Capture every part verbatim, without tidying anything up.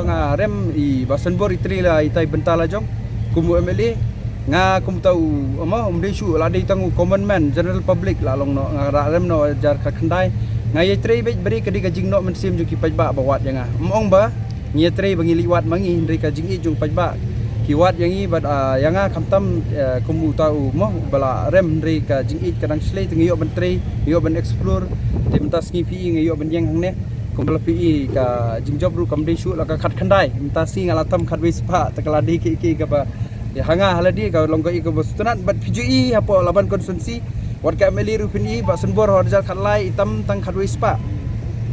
Nga rem i Bah Sanbor i trei la itai bynta la jong kum u M L A. Nga kum uta u, mo, um dei shuh, la dei tang u common man, general public la long noh. Nga la rem noh hajar khatkhyndai. Nga ïatrei beit ba dei ka dei ka jingnoh mynsiem jong ki paidbah ba wad ïa nga. Ym ong ba ngi ïatrei ba ngi leit wad ma ngi, hynrei ka jingïeit jong paidbah ki wad ïa ngi bad, ah, ïa nga khamtam, eh, kum uta u, mo, ba la rem, hynrei ka jingïeit ka dang shlei. Te ngi ïoh ban trei, ngi ïoh ban explore. Te mynta sngi phi i ngi ïoh ban ïeng hangne. Kumba la phi i ka jingjop ruh kam dei shuh, la ka khatkhyndai. Mynta sngi nga la tam khatwei spah, te ka la dei ka, ka, kaba, ïa, ha nga ha lade ka long ka, kaba sngewtynnat. Bad phi ju i hapoh Laban constituency, wat ka M L A ruh phin i, Bah Sanbor ha u ar hajar khatlai i tam tang khatwei spah.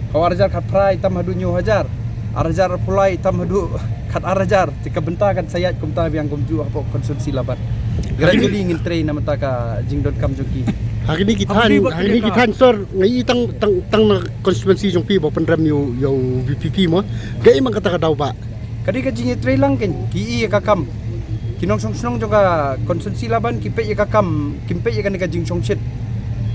Ha u ar hajar khatphra i tam haduh hynñiew hajar. Ar hajar arphew lai i tam haduh khatar hajar. Te ka bynta kan sa ïaid kumta biang kumjuh hapoh constituency Laban. Gradually ngin trei na bynta ka jingdonkam jong ki. Ha kine ki thaiñ, ha kine ki thaiñ sor, nga i tang, tang, tang na constituency jong phi ba pynrem ïa u, ïa u V P P, mo. Kaei man kata ka daw ba? Ka dei ka jingïatreilang, kin ki i ïa ka kam. Ki nongshong shnong jong ka constituency Laban ki peit ïa ka kam, kim peit ïa kane ka jingshongshit.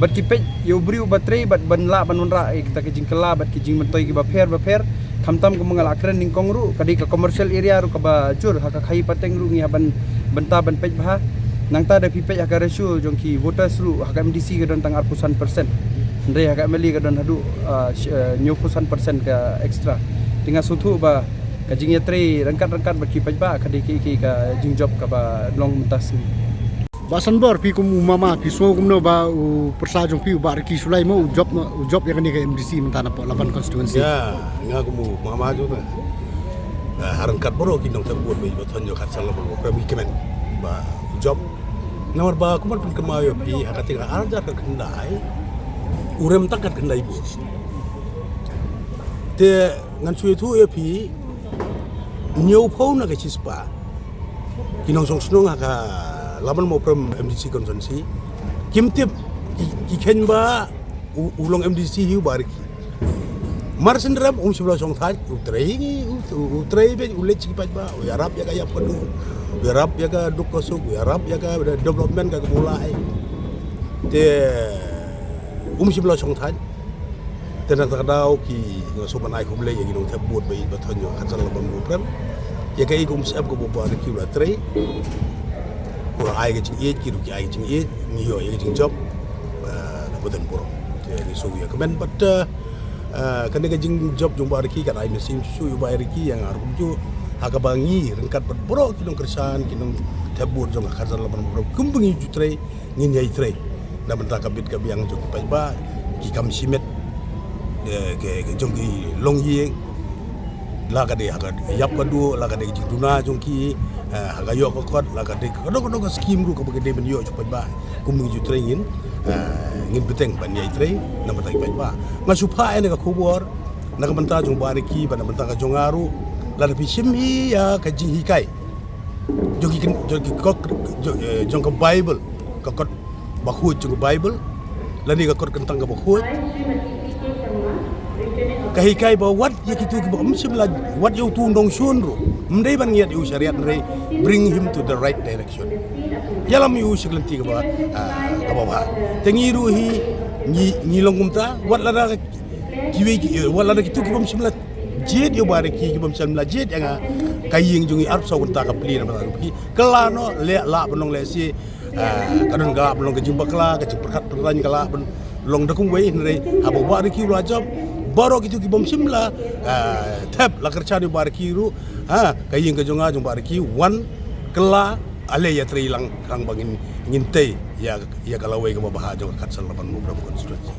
Bad ki peit ïa u briew ba trei bad ban lah ban wanrah ïa kita ki jingkylla bad ki jingmyntoi kiba pher ba pher. Khamtam kumba nga la kren nyngkong ruh, ka dei ka commercial area ruh kaba jur, ha ka khaïi pateng ruh ngi hap ban bynta ban peit bha. Nangta da phi peit ha ka ratio jong ki voters ruh, ha ka M D C ka don tang arphew san percent. Hynrei ha ka M L A ka don haduh, ah, sh-, ah, hynñiewphew san percent ka extra. Te nga sngewthuh ba ka jingïatrei ryngkat ryngkat bad ki paidbah ka dei ka, ka, ka jingjop kaba long mynta sngi. Bah Sanbor, phi kum u mama, phi sngew kumno ba u pyrsa jong phi u Bah Ricky Shullai, mo, u jop, u jop ïa kane ka M D C mynta napoh Laban constituency? Ïa, nga kum u mama jong ka, ah, ha ryngkat baroh ki nongthep vote ba i Bah Thonjo Khatsan Laban Mawprem, i kmen ba u jop. Namar ba kumba pynkynmaw ïa phi, ha kata ka ar hajar khatkhyndai u rem tang khatkhyndai vote. Te ngan shu ïathuh ïa phi, hynñiewphew na ka shispah ki nongshong shnong ha ka Laban Mawprem M D C constituency kim tip, ki, ki kheiñ ba u, u long M D C hi u Bah Ricky. Mar shen rem um shym la shong thait, u trei, u, u, u trei beit, u leit sha ki paidbah, u ïarap ïa ka ïap ka duh, u ïarap ïa ka duk ka suk, u ïarap ïa ka development ka kaba u lah ai. Te um shym la shong thait. Te na kata ka daw ki, nga sngewbha ban ai khublei ïa ki nongthep vote ba i Bah Thonjo Khatsan Laban Mawprem. Ïa kaei ka umsyep kaba u Bah Ricky u la trei, u la ai ka jingïeit, ki ruh ki ai ka jingïeit, ngi ïoh ïa ka jingjop, eh, kaba don burom. Te ngi sngew ïa kmen bad, eh, kane ka jingjop jong u Bah Ricky kan ai mynsiem shuh shuh ïa u Bah Ricky, ïa nga ruh kumjuh, ha kaba ngi ryngkat bad baroh ki nongkyrshan, ki nongthep vote jong ka Khatsan Laban Mawprem kumba ngi ju trei, ngin ïai trei na bynta ka bit ka biang jong ki paidbah, ki kam shimet, eh, ki, ki jong ki longïing, la ka dei ha ka ïap ka duh, la ka dei ka jingduna jong ki, eh, ha ka ïoh ka kot, la ka dei ka dong ka dong ka skim ruh kaba ka dei ban ïoh jong ki paidbah. Kum ngi ju trei ngin, eh, ngin bteng ban ïai trei na bynta ki paidbah. Nga shu phah ïa kane ka khubor na ka bynta jong u Bah Ricky bad na bynta ka jong nga ruh, lada phi shim hi ïa ka jinghikai jong ki kyn-, jong ki kot, jong, eh, jong ka Bible, ka kot bakhuid jong ka Bible, lane ka kot kyntang kaba khuid. Ka hikai ba wat ïa kito kiba ym shym la, wat ïa uto u nongshun ruh, ym dei ban ngiat ïa u shariat, hynrei bring him to the right direction. Ïalam ïa u sha ka lynti kaba, ah, kaba bha. Te ngi ruh hi, ngi, ngi long kumta, wat lada kiwei ki, wat lada kito kiba ym shym la jied ïa u Bah Ricky, kiba ym shym la jied ïa nga, ka ïing jong ngi arphew saw kynta ka plie na bynta ruh phi. Kylla noh, leh lah ban long lehse, ah, ka don ka lah ban long ka jingbakla, ka jingpyrkhat pyrkhat ka lah ban long da kumwei, hynrei haba u Bah Ricky u la jop, baroh kito kiba ym shym la, ah, thep la kyrshan ïa u Bah Ricky ruh, ha ka ïing ka jong nga jong u Bah Ricky, wan kylla, ale ïatrei lang khnang ba ngin, ngin tei ïa, ïa ka lawei kaba bha jong ka Khatsan Laban Mawprem constituency.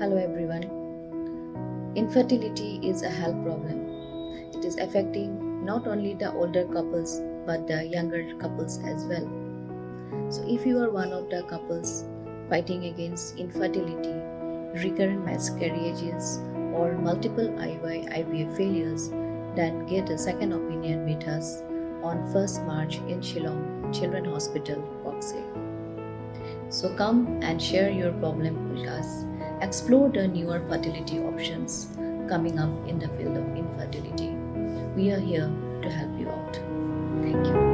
Hello everyone. Infertility is a health problem. It is affecting not only the older couples but the younger couples as well. So if you are one of the couples fighting against infertility, recurrent miscarriages, or multiple I U I, I V F failures, then get a second opinion with us on first March in Shillong Children Hospital, Koksir. So come and share your problem with us. Explore the newer fertility options coming up in the field of infertility. We are here to help you out. Thank you.